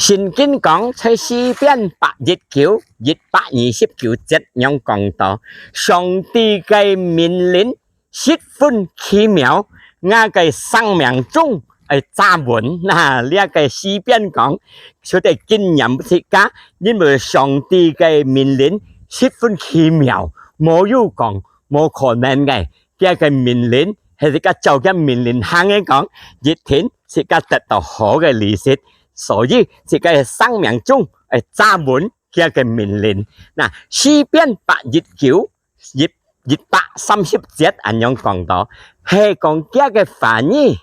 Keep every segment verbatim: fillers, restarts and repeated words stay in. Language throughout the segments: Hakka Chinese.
聖經講，在詩篇百一九，一百二十九節樣講到，上帝个命令十分奇妙，𠊎个生命中愛站穩。那，這个詩篇講，就得紀念自家，因為上帝个命令十分奇妙，無有講無可能个。佢个命令，係自家照佢命令行个講，一定自家得到好个利息。所以，自家个生命中愛站穩佢个命令。那，詩篇百一九，一，一百三十節恁樣講到，係講佢个話語，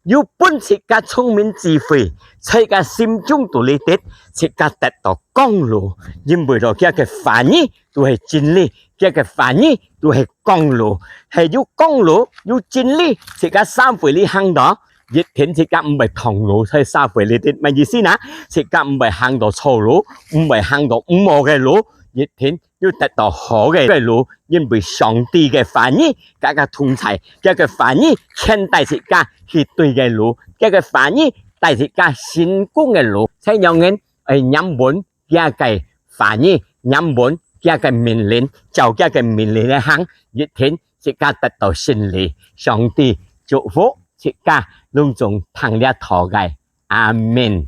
有分自家聰明智慧，在佢心中肚裡底，自家得到光路，因為到佢个話語都係真理，佢个話語都係光路，係有光路，有真理，自家社會裡行到，一定自家毋會擋路，在社會裡底，麼个意思呢？自家毋會行到錯路，毋會行到毋好个路，一定 有得到好个，个路，因為上帝个話語，佢个同在，佢个話語牽帶自家去對个路，佢个話語帶自家成功个路。所以，讓人愛念穩佢个話語，念穩佢个命令，照佢个命令來行，一定自家得到勝利。上帝祝福自家攏總聽這道个。阿門。